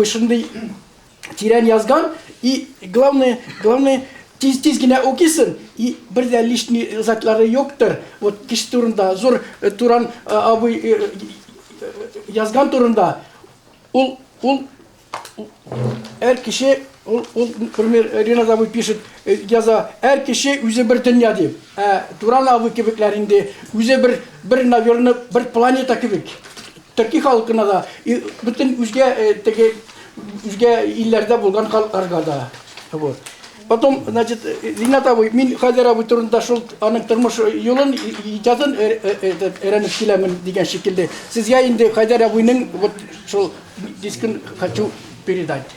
Шундый тирән язган и главное, главное тиз-тиз генә укыйсың и бер дә лишний затлары юктыр. Вот кеше турында зур э, Туран э, абый э, язган турында ул ул Әр кеше, ул, ул, например, Ренат абый пишет, яза, әр кеше үзе бер дөнья дип. Ә Туран абый кебекләр инде үзе бер, бер, наверное, бер планета кебек. Төрки халкына да, и бөтен үзгә теге үзгә илләрдә булган халыкларга да. Вот. Потом, значит, Ринат абый, мин Хайдар абый турында шул аның тормыш юлын, иҗатын өйрәнеп киләмен дигән шикелле. Сезгә инде Хайдар абыйның вот шул дискын хочу передать.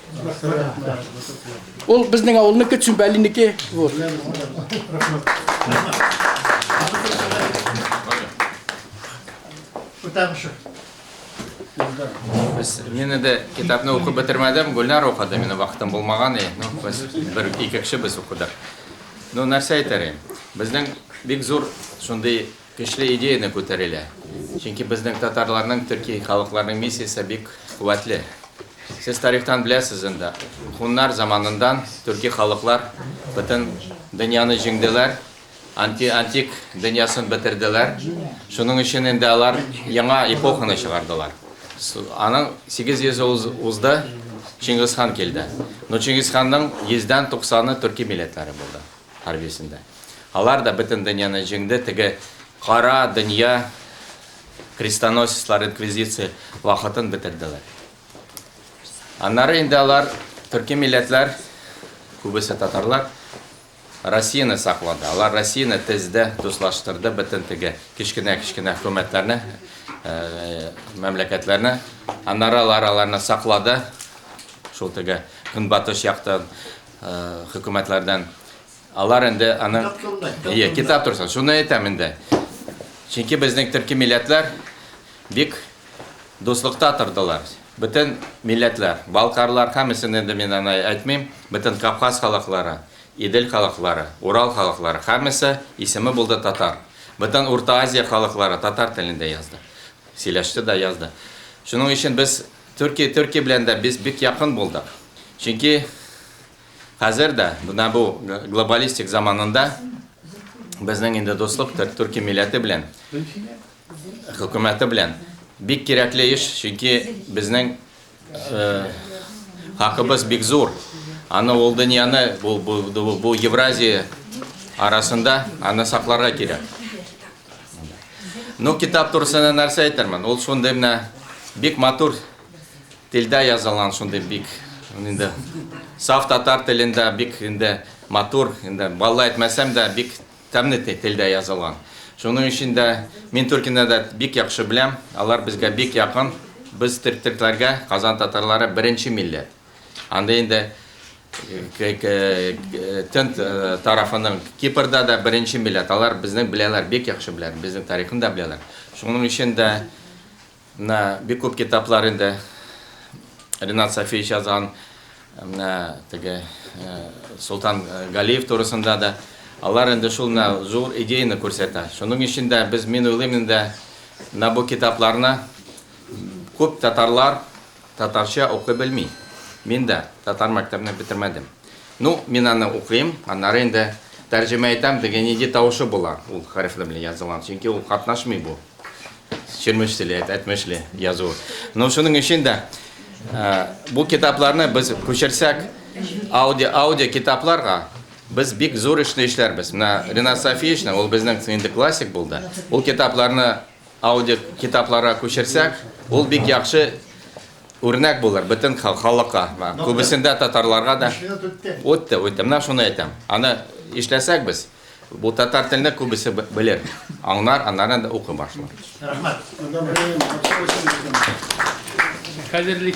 Ул безнең авылныкы, Цүмбәлинеке. Вот. Без мин инде китапны укып бетермәдем, Гөлнар укыды, минем вакытым булмаган и. Ну, без бер ике кеше без укыдык. Ну, нәрсә әйтер идем? Безнең бик зур шундый көчле идеяне күтәрелә. Чөнки безнең татарларның, төрки халыкларның миссиясе бик куәтле. Сез тарихтан беләсез инде. Хуннар заманыннан төрки халыклар бөтен дөньяны җиңделәр. Анти антик дөньясын бетерделәр. Шуның өчен инде алар яңа эпоханы чыгардылар. Аның 800 узды, Чингисхан килде. Но Чингисханның 100дән 90-ы төрки милләтләре булды хәрбисендә. Алар да бөтен дөньяны җиңде, теге кара дөнья крестоносецлар инквизиция вакытын бетерделәр. Аннары инде алар төрки милләтләр, күбесе татарлар, Россияне саклады. Алар Россияне тезде, дуслаштырды, бөтен теге кечкенә-кечкенә хөкүмәтләрне, мәмләкәтләрне. Аннары алар аларны саклады. Шул теге көнбатыш яктан хөкүмәтләрдән. Алар инде аны Ие, китап турында. Шуны әйтәм инде. Чөнки безнең төрки милләтләр бик дуслыкта тордылар. Бөтен милләтләр, балкарлар, һәммәсен инде мин аны әйтмим, бөтен Кавказ халыклары, Идел халыклары, Урал халыклары, һәммәсе исеме булды татар. Бөтен Урта Азия халыклары татар телендә язды. Сөйләште дә язды. Шуның өчен без Төркия, Төркия белән дә без бик якын булдык. Чөнки хәзер дә менә бу глобалистик заманында безнең инде дуслык төрки милләте белән хөкүмәте белән бик кирәкле эш, чөнки безнең хакыбыз бик зур. Аны ул дөньяны, бу, бу, бу, бу Евразия арасында аны сакларга кирәк. Ну, китап турысында нәрсә әйтермен? Ул шундый менә бик матур телдә язылган, шундый бик инде саф татар телендә бик инде матур, инде балла әйтмәсәм дә бик Тәмле телдә язылган. Шуның өчен дә мин Туркины да бик яхшы беләм. Алар безгә бик якын. Без төркләргә, Казан татарлары беренче милләт. Анда инде төн тарафының Кипрда да беренче милләт. Алар безнең беләләр, бик яхшы беләләр, безнең тарихын да беләләр. Шуның өчен дә Менә бик күп китаплар инде Ренат Сафиевич язган, менә теге Солтан Галиев турысында да. Алар инде шул менә зур идеяны күрсәтә. Шуның өчен дә без, мин уйлыйм инде, менә бу китапларны күп татарлар татарча укый белми. Мин дә татар мәктәбен бетермәдем. Ну, мин аны укыйм, аннары инде тәрҗемә итәм, теге нинди тавышы була ул хәрефләр белән язылган. Чөнки ул катнашмый бу. Чирмеш теле, әтмешле язу. Но шуның өчен дә бу китапларны без күчерсәк, аудио, аудио китапларга без бик зур эшне эшләрбез. Менә Ренат Сафиевичның, ул безнең инде классик булды. Ул китапларны аудио китапларга күчерсәк, ул бик яхшы үрнәк булыр бөтен халыкка. Күбесендә татарларга да. Үтте, үтте. Менә шуны әйтәм. Аны эшләсәк без, Бу татар телне күбесе белер, аңнар, аннары да укый башлар. Рәхмәт. Хәзерлек.